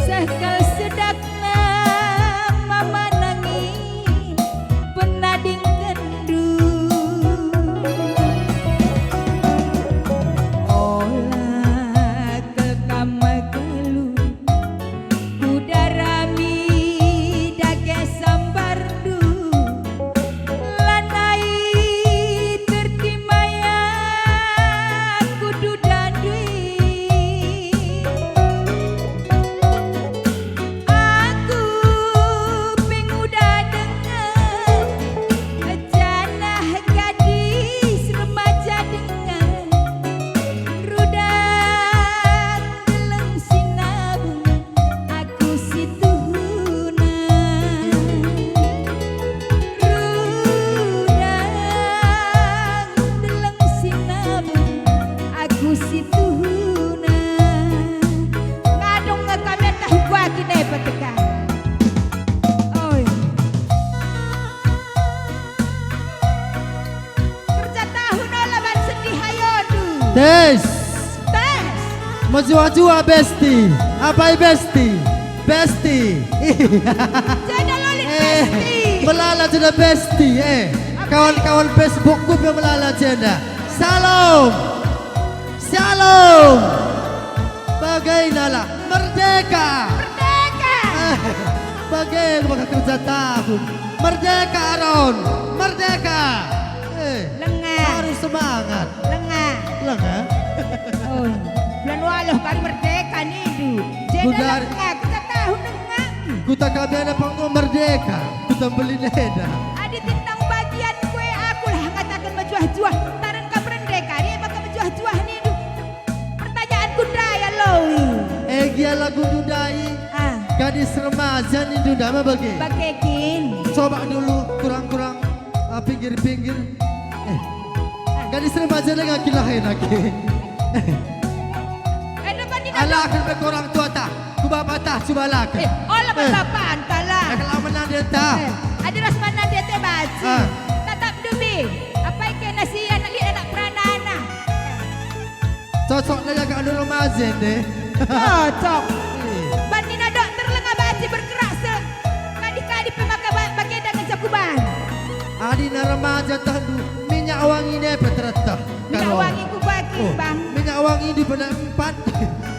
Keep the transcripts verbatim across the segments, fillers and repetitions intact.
Seh kal sedakna mama nangin penadingkenndu. Ola kal kam galuh, kudarami dage sambarndu. Lanai tertimai aku duda ndai. Aku pe nguda denga, janah gadis remaja denga. Rudang deleng sinabung, aku si tuhuna. Rudang deleng sinabung, aku si tuhuna. Ngadong nge kami tahu kuakin e petekan. Oi. Kerja tahu no laban sedih ayondu. Tes. Tes. Mejuah-juah besti. Apai besti? Besti. Jenda lolit eh, besti. Melala jenda besti. Eh, apai? Kawan-kawan Facebookku pe melala jenda. Salam. Shalom. Bagainalah merdeka. Merdeka. Eh, bage maka kerja tahun. Merdeka, Aron. Merdeka. Eh, lenga. Harus semangat. Lenga. Lenga. Oh, bulan waluh kari merdeka nindu. Jenda lenga, kerja tahun lenga. Kuta kami ada panggung merdeka. Kuta mbelin enda. Adi tentang bagian kue, akulah ngataken mejuah-juah. Taren kam merdeka, dia maka mejuah-juah nindu. Pertanyaanku ndai aloi. Eh, gia lagu ndai. Ah. Gadis remaja nindu ndai ma bage? Bage kin. Coba dulu kurang-kurang, ah, pinggir-pinggir. Eh. Ah. Gadis remaja denga kilah enak. Eh, depan ni alah, kan be kurang tua tah. Ku bapa tah, coba lak. Eh, ola eh. Bapa anta lah. Eh, kalau menande tah. Eh, adi ras menande te baci. Ah. Tatap dubi. Apai kena si anak lit anak peranana. Cocok lagi agak anu remaja deh. Cocok. Iya. Banina dokter lenga baci bergerak se-, kadih-kadih pe maka ba-, bagenda ngenca kuban. Adina remaja tehndu, minyak wangi ne pe tereteh. Minyak wangi kubagi, oh, Bang. Minyak wangi di pena empat.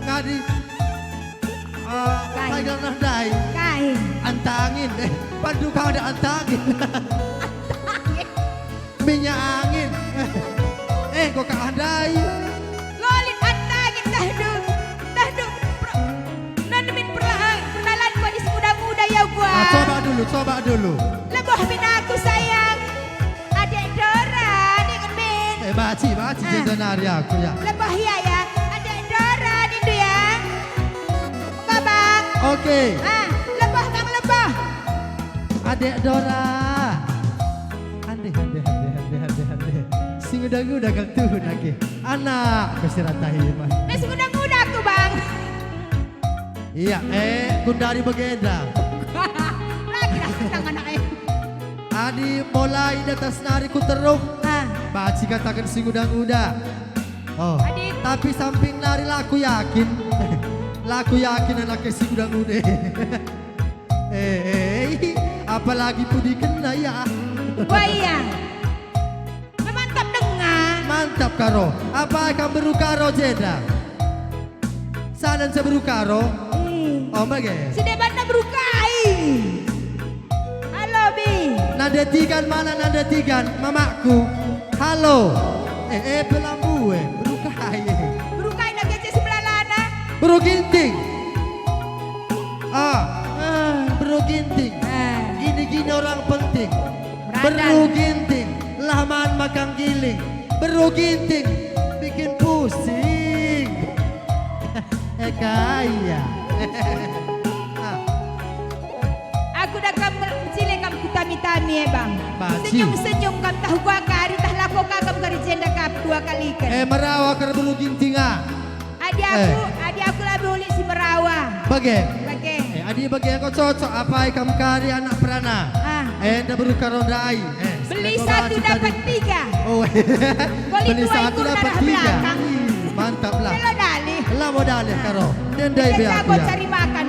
Ngadi, eh, kai. Pai gelarna ndai? Kai. Antangin. Eh, pandu kau ada antangin. Antangin. Minyak angin. Eh, kok kak andai? Lolit antangin, tahndu, tahndu, per-, nondomin perla-, perkenalan ku adi si nguda-nguda ya gua. Ah, coba dulu, coba dulu. Leboh min aku sayang. Adek Dora, ningen min. Eh, baci, baci ah. Cinta nari aku ya. Leboh ya, ya. Adek Dora, nindu ya. Babang. Oke. Ah, leboh, Bang, leboh. Adek Dora. Ande, ande, ande, ande, ande, ande. Si nguda-nguda kal tuhun ake. Anak, ku si ratahi, Bang. Nah, si nguda-nguda aku, Bang. Iya, eh, gundari bagenda. Lagi lah, tangan, eh. Adi mulai di atas nari ku teruh. Ah. Baci kataken si nguda-nguda. Oh, adi tapi samping nari la ku yakin. La ku yakin anaknya si nguda-nguda. Eh, eh, eh, apalagi pudi kena ya. Wah, iya. Mantap denga. Mantap karo. Apa kam beru karo jenda? Sadan seberu karo. Hmm. Oh, bage. Si debanna beru kai. Halo, Bi. Nande tigan mana nande tigan, mamakku. Halo. Eh, eh, pelambue, beru kai. Beru kai na kece si melalana? Beru Ginting. Ah, ah, beru Ginting. Ah. Gini-gini orang penting. Beru Ginting, lah man makang giling. Beru Ginting, bikin pusing. Eh, kaya. Ah. Aku da kam mer-, mecile kam kutami-tami, eh, Bang. Baci. Senyum-senyum kam tah gua kari, tah lako ka kam kari jenda kap dua kali kan. Eh, merawa kar beru Ginting, ah. Adi aku, eh. Adi aku labe ulik si merawa. Bage? Bage. Eh, adi bage engko cocok apai kam kari anak perana. Ah. Eh, enda beru karo ndai. Eh, beli satu dapat tiga. Oh. Beli dua satu dapat tiga. Belakang. Ih, mantap lah. Melo dalih. Lah mau dalih karo. Ndai be aku ya. Cari makan.